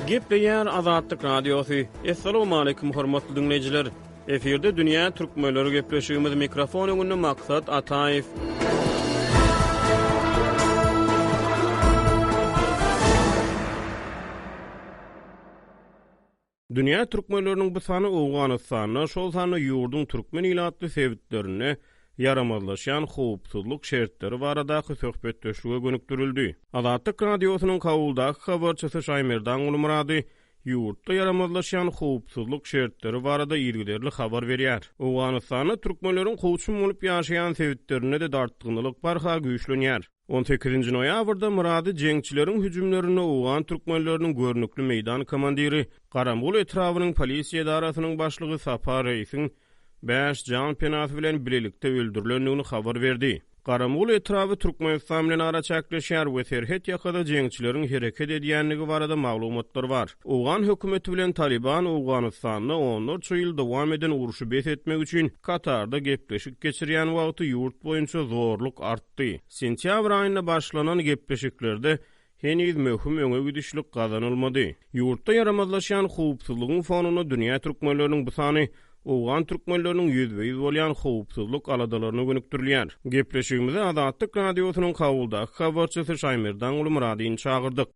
Gepleýär Azatlyk Radiosy. Assalamualaikum hormatly diňleýjiler. Efirde dünýä türkmenleri gepleşigimiz mikrofon öňünde Maksat Ataýew. Dünýä türkmenleriniň bu sany Owganystanda, şol sanda ýurduň türkmen ilatly sebitlerinde ýaramazlaşýan howpsuzlyk şertleri baradaky söhbetdeşlige gönükdirildi. Azatlyk Radiosynyň Kabuldaky habarçysy Şaýmerdan Gulmyrady ýurtda ýaramazlaşýan howpsuzlyk şertleri barada yzygiderli habar berýär. Owganystanda türkmenleriň kowçum bolup ýaşaýan sebitlerinde-de dartgynlylyk barha güýçlenýär. On sekizinji noýabrda Myrady jeňçileriň hüjümlerinde owgan türkmenleriniň görnükli meýdan komandiri, Garamgul etrabynyň polisiýa edarasynyň başlygy Sapa Reýsiň bäş janpenasy bilen bilelikde öldürilendigini habar berdi. Garamgul etraby Türkmenistan bilen araçäkleşýär we serhet ýakada jeňçileriň hereket edýändigi barada maglumatlar bar. Owgan hökümeti bilen Talyban Owganystanda onlarça ýyl dowam eden urşy bes etmek üçin Katarda gepleşik geçirýän wagty ýurt boýunça zorluk artdy. Sentýabr aýynda başlanan gepleşiklerde heniz möhüm öňe gidişlik gazanylmady. Ýurtda ýaramazlaşýan howpsuzlygyň fonunda dünýä türkmenleriniň bu sany owgan türkmenleriniň ýüzbe-ýüz bolýan howpsuzlyk aladalaryna gönükdirilýär. Gepleşigimize Azatlyk Radiosynyň Kabuldaky habarçysy Şaýmerdanguly Myradyny çagyrdyk.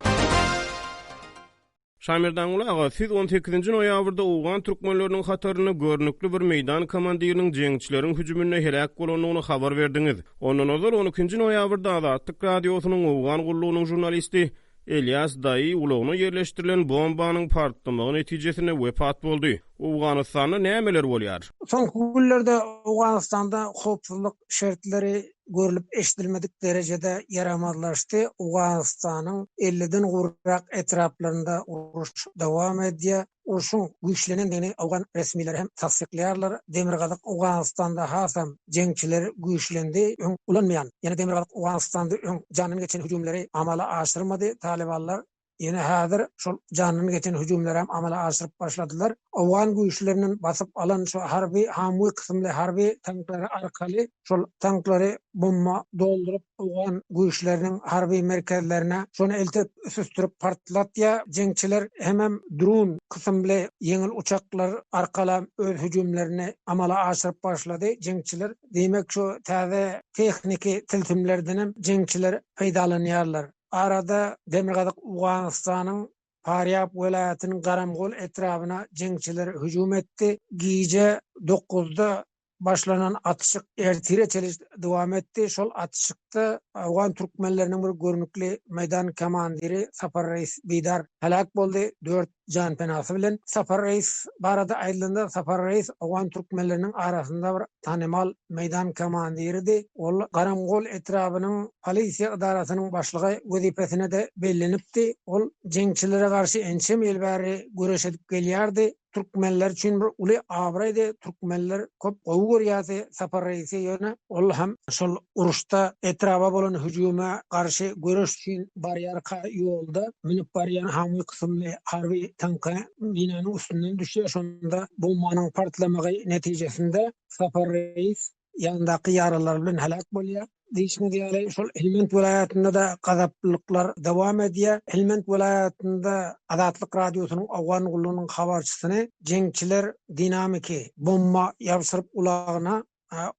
Şaýmerdanguly aga, siz on sekizinji noýabrda owgan türkmenleriniň hatarynda görnükli bir meýdan komandiriniň jeňçileriň hüjüminde heläk bolandygyny habar berdiňiz. Ondan ozal on ikinji noýabrda Azatlyk Radiosynyň Owgan gullugynyň žurnalisti Elýas Daýy ulagyna ýerleşdirilen bombanyň partlamagy netijesinde wepat boldy. Owganystanda nämeler bolýar? Soňky günlerde Owganystanda howpsuzlyk şertleri görlüp-eşidilmedik derejede ýaramazlaşdy. Owganystanyň elliden gowrak etraplarynda uruş dowam edýär. Urşuň güýçlenendigini owgan resmileri hem tassyklaýarlar. Demirgazyk Owganystanda hasam jeňçiler güýçlendi. Öň ulanmaýan, ýöne Demirgazyk Owganystanda öň jandan geçen hüjümleri amala aşyrmady talybanlar. Ýöne häzir şol jandan geçen hüjümlerem amala aşyryp başladylar. Owgan güýçlerinden basyp alan şu harby Hamwi kysymly harby tanklary arkaly şol tanklary bomba dolduryp owgan güýçleriniň harby merkezlerine şony eltip süsdürip partlatýar jeňçiler hemem drun kysymly ýeňil uçaklar arkalam öz hüjümlerini amala aşyryp başlady jeňçiler. Diýmek şu täze tehniki tilsimlerdenem jeňçiler peýdalanýarlar. Arada Demirgazyk Owganystanyň Farýab welaýatynyň Garamgol etrabyna jeňçiler hüjüm etdi. Gije dokuzda başlanan atyşyk ertire çenli dowam etdi. Şol atyşykda owgan türkmenleriniň bir görnükli meýdan komandiri Sapar Reis Bidar heläk boldy, dört janpenasy bilen. Sapar Reis barada aýdylanda, Sapar Reis owgan türkmenleriniň arasynda bir tanymal meýdan komandiridi. Ol Garamgol etrabynyň polisiýa edarasynyň başlygy wezipesine-de bellenipdi. Ol jeňçilere garşy ençeme ýyl bäri göreş edip gelýärdi. Türkmenler üçin bir uly abraýdy. Türkmenler köp gowy görýärdi Sapar Reisi, ýöne ol hem şol uruşda etraba bolan hüjüme garşy göreş üçin barýarka ýolda münüp barýan Hamwi kysymly harby tanka minanyň üstünden düşýär. Şonda bombanyň partlamagy netijesinde Sapar Reis ýanyndaky ýaralary bilen heläk bolýar. Diýşiňiz ýaly, şol Helmand welaýatynda-da gazaplylyklar dowam edýär. Helmand welaýatynda Azatlyk Radiosynyň Owgan gullugynyň habarçysyny jeňçiler dinamiki bomba ýabşyryp ulagyna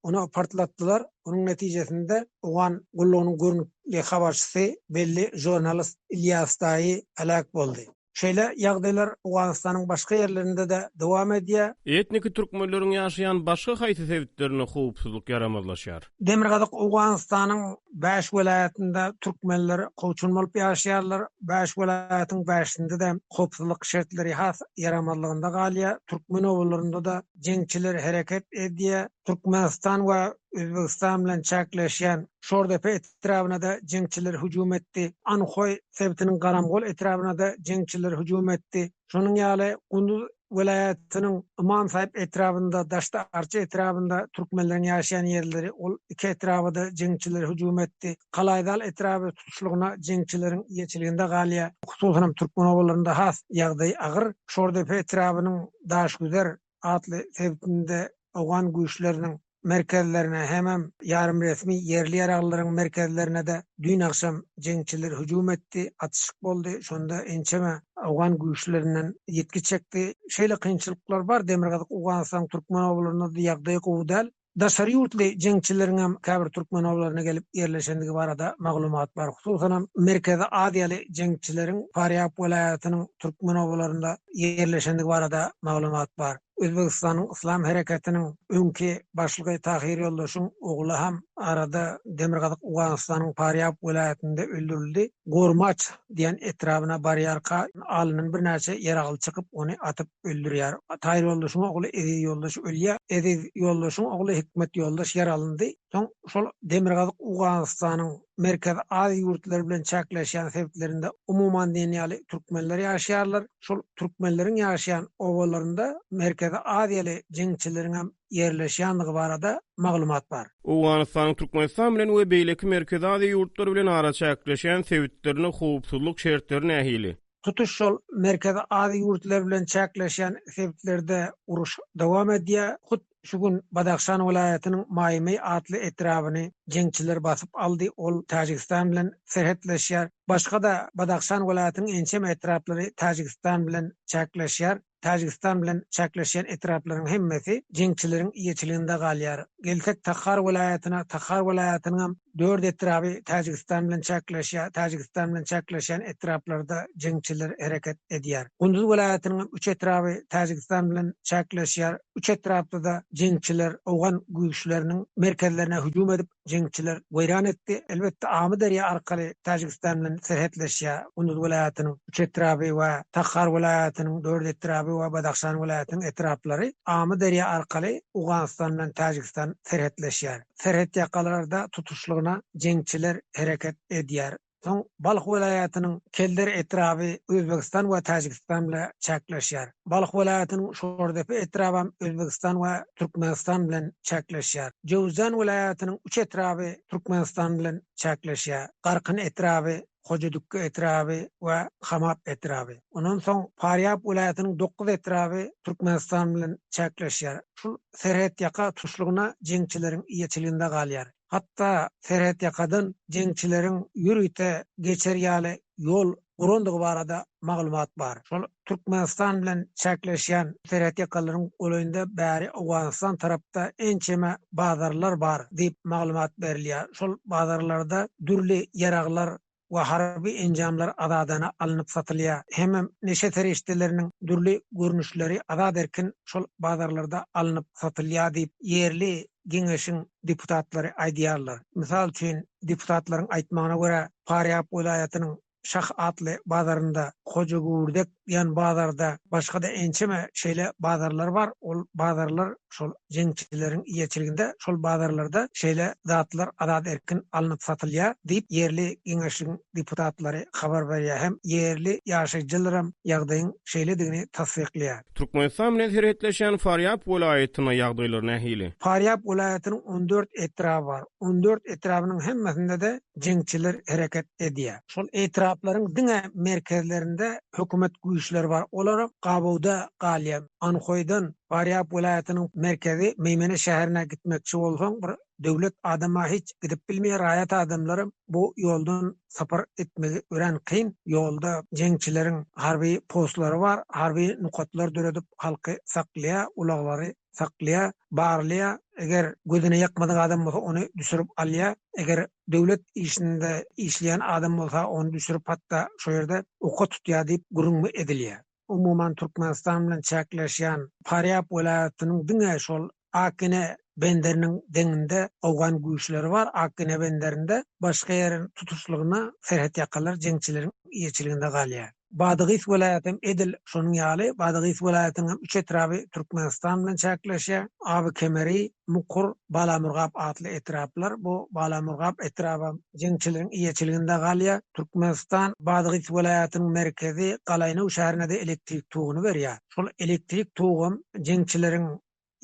ony partlatdylar. Onuň netijesinde Owgan gullugynyň görnükli habarçysy, belli žurnalist Ilýas Daýy heläk boldy. Şeýle ýagdaýlar Owganystanyň başga ýerlerinde-de dowam edýär. Etniki türkmenleriň ýaşaýan başga haýsy sebitlerinde howpsuzlyk ýaramazlaşýar? Demirgazyk Owganystanyň bäş welaýatynda türkmenler kowçum bolup ýaşaýarlar. Bäş welaýatyň bäşisinde-de howpsuzlyk şertleri has ýaramazlygynda galýar. Türkmen obalarynda-da jeňçiler hereket edýär. Türkmenistan we Özbegistan bilen çäkleşýän Şordepe etrabyna-da jeňçiler hüjüm etdi. Anhoý sebitiniň Garamgol etrabyna-da jeňçiler hüjüm etdi. Şonuň ýaly, Gunduz welaýatynyň Ymam Saýyp etrabynda, Daşda Arça etrabynda türkmenleriň ýaşaýan ýerleri, ol iki etraba-da jeňçiler hüjüm etdi. Kalaýzal etraby tutuşlygyna jeňçileriň eýeçiliginde galýar. Hususanam türkmen obalarynda has ýagdaý agyr. Şordepe etrabynyň Daşgüzer atly sebitinde owgan güýçleriniň. merkezlerine hemem ýarym resmi ýerli ýaraglylaryň merkezlerine-de düýn agşam jeňçiler hüjüm etdi, atyşyk boldy, şonda ençeme owgan güýçlerinden ýitgi çekdi. Şeýle kynçylyklar bar, Demirgazyk Owganystanyň türkmen obalarynda-da ýagdaý gowy däl. Daşary ýurtly jeňçileriňem käbir türkmen obalaryna gelip ýerleşendigi barada maglumat bar. Hususanam, Merkezi Aziýaly jeňçileriň Farýab welaýatynyň türkmen obalarynda ýerleşendigi barada maglumat bar. Özbegistanyň Yslam hereketiniň öňki başlygy Tahyr Ýoldaşyň ogly hem arada Demirgazyk Owganystanyň Farýab welaýatynda öldürildi. Gormaç diýen etrabyna barýarka alnyndan birnäçe ýaragly çykyp, ony atyp öldürýär. Taýyr ýoldaşyň ogly Eziz ýoldaş ölýär. Eziz ýoldaşyň ogly Hikmet ýoldaş ýaralyndy. Soň şol Demirgazyk Owganystanyň Merkezi Aziýa ýurtlary bilen çäkleşýän sebitlerinde umuman diýen ýaly türkmenler ýaşaýarlar. Şol türkmenleriň ýaşaýan obalarynda Merkezi Aziýaly jeňçileriňem ýerleşýändigi barada maglumat bar. Owganystanyň Türkmenistan bilen we beýleki Merkezi Aziýa ýurtlary bilen araçäkleşýän sebitlerinde howpsuzlyk şertleri nähili? Tutuş şol Merkezi Aziýa ýurtlary bilen çäkleşýän sebitlerde uruş dowam edýär. Hut şu gün Badahşan welaýatynyň Maýmeý atly etrabyny jeňçiler basyp aldy, ol Täjigistan bilen serhetleşýär. Başga-da Badahşan welaýatynyň ençeme etraplary Täjigistan bilen çäkleşýär. Täjigistan bilen çäkleşýän etraplaryň hemmesi jeňçileriň eýeçiliginde galýar. Gelsek Takhar welaýatyna, Takhar welaýatynyňam dört etraby Täjigistan bilen çäkleşýär. Täjigistan bilen çäkleşýän etraplarda jeňçiler hereket edýär. Gunduz welaýatynyňam üç etraby Täjigistan bilen çäkleşýär. Üç etrapda-da jeňçiler owgan güýçleriniň merkezlerine hüjüm edip, jeňçiler weýran etdi. Elbetde, Amyderýa arkaly Täjigistan bilen serhetleşýär Gunduz welaýatynyň üç etraby we Takhar welaýatynyň dört etraby we Badahşan welaýatynyň etraplary Amyderýa arkaly Owganystan bilen Täjigistan serhetleşýär. Serhetýakalarda tutuşlygyna jeňçiler hereket edýär. Soň Balh welaýatynyň Kelder etraby Özbegistan we Täjigistan bile çäkleşýär. Balh welaýatynyň Şordepe etrabam Özbegistan we Türkmenistan bilen çäkleşýär. Jöwüzjan welaýatynyň üç etraby Türkmenistan bilen çäkleşýär, Garkyn etraby, Hojadükge etraby we Hamap etraby. Ondan soň Farýab welaýatynyň dokuz etraby Türkmenistan bilen çäkleşýär. Şul serhetýaka tutuşlygyna jeňçileriň eýeçiliginde galýar. Hatda serhetýakadan jeňçileriň ýörite geçer ýaly ýol gurandygy barada maglumat bar. Şol Türkmenistan bilen çäkleşýän serhetýakalaryň golaýynda bäri Owganystan tarapda ençeme bazarlar bar diýip maglumat berilýär. Şol bazarlarda dürli ýaraglar we harby enjamlar azadana alnyp satylýar. Hemem neşe serişdeleriniň dürli görnüşleri azat-erkin şol bazarlarda alnyp satylýar diýip, ýerli geňeşiň deputatlary aýdýarlar. Mysal üçin, deputatlaryň aýtmagyna görä, Farýab welaýatynyň Şah atly bazarynda, Hojagüwürdek diýen bazarda, başga-da ençeme şeýle bazarlar bar, ol bazarlar şol jeňçileriň eýeçiliginde, şol bazarlarda şeýle zatlar azat-erkin alnyp satylýar diýip, ýerli geňeşiň deputatlary habar berýär hem ýerli ýaşaýjylaram ýagdaýyň şeýledigini tassyklaýar. Türkmenistan bilen serhetleşýän Farýab welaýatynda ýagdaýlar nähili? Farýab welaýatynyň 14 etraby bar. 14 etrabynyň hemmesinde-de jeňçiler hereket edýär. Şol etraplaryň diňe merkezlerinde hökümet güýçleri bar. Olaram gabawda galýar. Anhoýdan Farýab welaýatynyň merkezi Meýmene şäherine gitmekçi bolsaň, bir döwlet adama hiç gidip bilmeýär, raýat adamlaram bu ýoldan sapar etmegi örän kyn. Ýolda jeňçileriň harby postlary bar, harby nokatlar döredip halky saklaýar, ulaglary saklaýar, barlaýar. Eger gözüne ýakmadyk adam bolsa ony düşürip alýar. Eger döwlet işinde işleýän adam bolsa ony düşürip hatda şo ýerde oka tutýar diýip gürrüň edilýär. Umuman Türkmenistan bilen çäkleşýän Farýab welaýatynyň diňe şol Akgine benderiniň deňinde owgan güýçleri bar, Akgine benderinde başga ýer tutuşlygyna serhetýakalar jeňçileriň eýeçiliginde galýar. Badagys welaýaty hem edil şonuň ýaly, Badagys welaýatynyň hem üç etraby Türkmenistan bilen çäkleşýär, Aby Kemeri, Mukur, Balamurgap atly etraplar. Bu Balamurgap etrabam jeňçileriň eýeçiliginde galýar. Türkmenistan Badagys welaýatynyň merkezi Galaýnaw şäherine-de elektrik toguny berýär. Şol elektrik togam jeňçileriň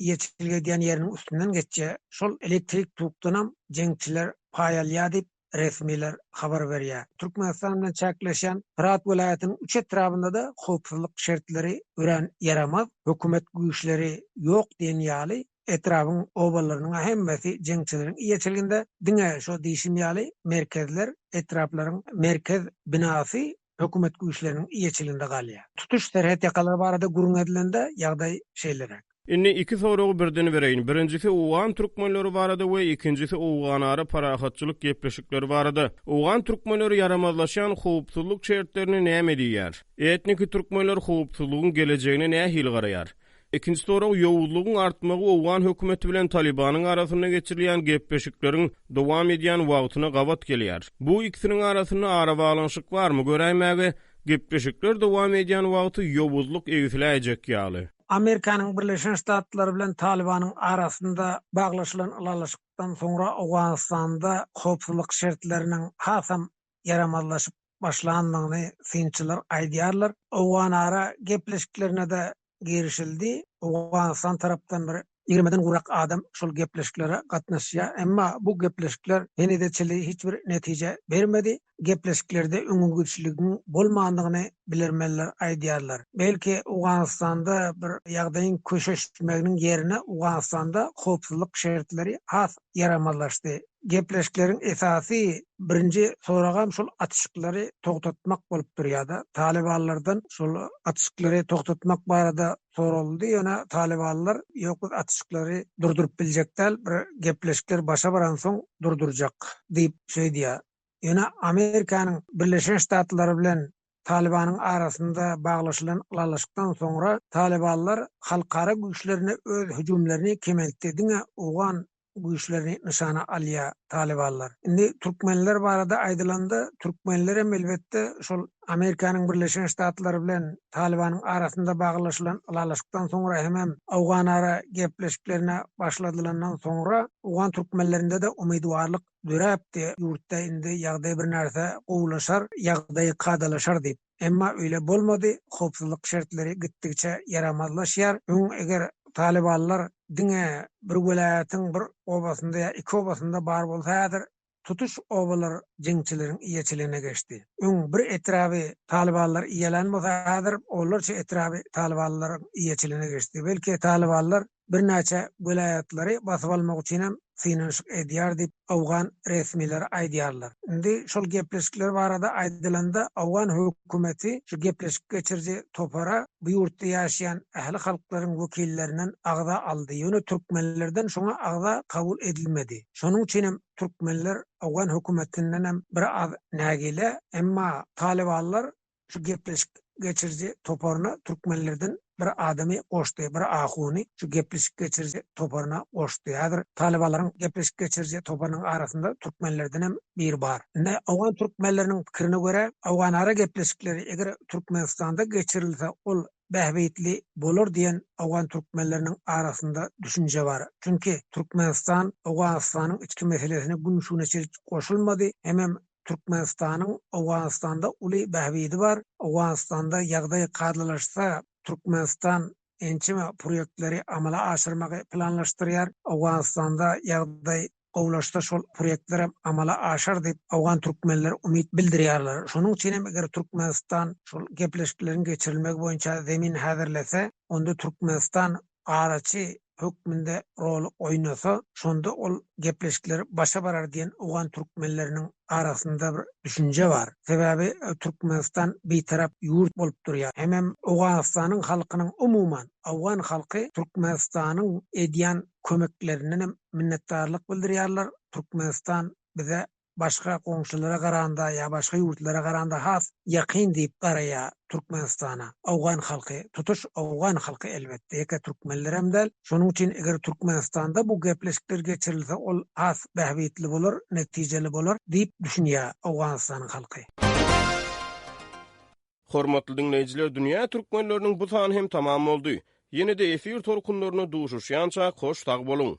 eýeçilik edýän ýeriniň üstünden geçýär. Şol elektrik tokdanam jeňçiler paý alýar diýip, resmiler habar berýär. Türkmenistan bilen çäkleşýän Hyrat welaýatynyň üç etrabynda-da howpsuzlyk şertleri örän ýaramaz, hökümet güýçleri ýok diýen ýaly. Etrabyň obalarynyň hemmesi jeňçileriň eýeçiliginde. Diňe şo diýşim ýaly merkezler, etraplaryň merkez binasy hökümet güýçleriniň eýeçiliginde galýar. Tutuş serhet ýakalary barada gürrüň edilende ýagdaý şeýleräk. Indi iki soragy birden bereýin. Birinjisi owgan türkmenleri barada we ikinjisi owganara parahatçylyk gepleşikleri barada. Owgan türkmenleri ýaramazlaşýan howpsuzlyk şertlerine näme diýýär? Etniki türkmenler howpsuzlygyň gelejegine nähili garaýar? Ikinji sorag ýowuzlygyň artmagy owgan hökümeti bilen Talybanyň arasynda geçirilýän gepleşikleriň dowam edýän wagtyna gabat gelýär. Bu ikisiniň arasynda arabaglanyşyk barmy göräýmäge, gepleşikler dowam edýän wagty ýowuzlyk egsiläýjek ýaly. Amerikanyň Birleşen Ştatlary bilen Talybanyň arasynda baglaşylan ylalaşykdan soňra Owganystanda howpsuzlyk şertleriniň hasam ýaramazlaşyp başlandygyny synçylar aýdýarlar. Owganara gepleşiklerine-de girişildi. Owganystan tarapdan bir ýigrimiden gowrak adam şol gepleşiklere gatnaşýar. Emma bu gepleşikler henize çenli hiç bir netije bermedi. Gepleşiklerde öňegidişligiň bolmandygyny bilermenler aýdýarlar. Belki, Owganystanda bir ýagdaýyň köşeşmeginiň ýerine Owganystanda howpsuzlyk şertleri has ýaramazlaşdy. Gepleşikleriň esasy birinji soragam şol atyşyklary togtatmak bolup durýar-da. Talybanlardan şol atyşyklary togtatmak barada soraldy, ýöne talybanlar ýok biz atyşyklary durduryp biljek däl, bir gepleşikler başa baransoň durdurjak diýip şeýdýär. Ýöne Amerikanyň Birleşen Ştatlary bilen Talybanyň arasynda baglaşylan ylalaşykdan soňra talybanlar halkara güýçlerine öz hüjümlerini kemeltdi, diňe owgan güýçlerini nyşana alýar talybanlar. Indi türkmenler barada aýdylanda, türkmenlerem elbetde şol Amerikanyň Birleşen Ştatlary bilen Talybanyň arasynda baglaşylan ylalaşykdan soňra hemem owganara gepleşiklerine başladylandan soňra owgan türkmenlerinde-de umydybarlyk döräpdi, ýurtda indi ýagdaý bir närse gowulaşar, ýagdaý kadalaşar diýip. Emma öýle bolmady, howpsuzlyk şertleri gitdigiçe ýaramazlaşýar. Öň eger talybanlar diňe bir welaýatyň bir obasynda ýa iki obasynda bar bolsa häzir tutuş obalar jeňçileriň eýeçiligine geçdi. Öň bir etraby talybanlar eýelän bolsa häzir onlarça etraby talybanlaryň eýeçiligine geçdi. Belki talybanlar birnäçe welaýatlary basyp almak üçin hem synanyşyk edýär diýip, owgan resmileri aýdýarlar. Indi şol gepleşikler barada aýdylanda, owgan hökümeti şu gepleşik geçiriji topara bu ýurtda ýaşaýan ähli halklaryň wekillerinden agza aldy, ýöne türkmenlerden şoňa agza kabul edilmedi. Şonuň üçin hem türkmenler owgan hökümetinden hem bir az nägile, emma talybanlar Şu gepleşik geçiriji toparyna türkmenlerden bir adamy goşdy, bir ahuny şu gepleşik geçiriji toparyna goşdy. Häzir talybanlaryň gepleşik geçiriji toparynyň arasynda türkmenlerdenem biri bar. Indi owgan türkmenleriniň pikirine görä, owganara gepleşikleri eger Türkmenistanda geçirilse, ol bähbitli bolar diýen owgan türkmenleriniň arasynda düşünje bar. Çünki Türkmenistan Owganystanyň içki meselesine gün şu güne çenli goşulmady, hemem Türkmenistanyň Owganystanda uly bähbidi bar. Owganystanda ýagdaý kadalaşsa, Türkmenistan ençeme proýektleri amala aşyrmagy planlaşdyrýar. Owganystanda ýagdaý gowulaşsa şol proýektlerem amala aşar diýip, owgan türkmenleri umyt bildirýärler. Şonuň üçin hem eger Türkmenistan şol gepleşikleriň geçirilmegi boýunça zemin häzirlese, onda Türkmenistan araçy hökmünde roly oýnasa, şonda ol gepleşikler başa barar diýen owgan türkmenleriniň arasynda bir düşünje bar. Sebäbi Türkmenistan bitarap ýurt bolup durýar. Hemem Owganystanyň halkynyň umuman, owgan halky Türkmenistanyň edýän kömeklerindenem minnetdarlyk bildirýärler. Türkmenistan bize başga goňşulara garanda ýa başga ýurtlara garanda has ýakyn diýip garaýar Türkmenistana. Owgan halky, tutuş owgan halky elbetde, ýeke türkmenlerem däl. Şonuň üçin eger Türkmenistanda bu gepleşikler geçirilse ol has bähbitli bolar, netijeli bolar diýip düşünýär Owganystanyň halky. Hormatly diňleýjiler dünýä türkmenleriniň bu sany hem tamam boldy. Ýene-de efir tolkunlarynda duşuşýançak hoş sag boluň.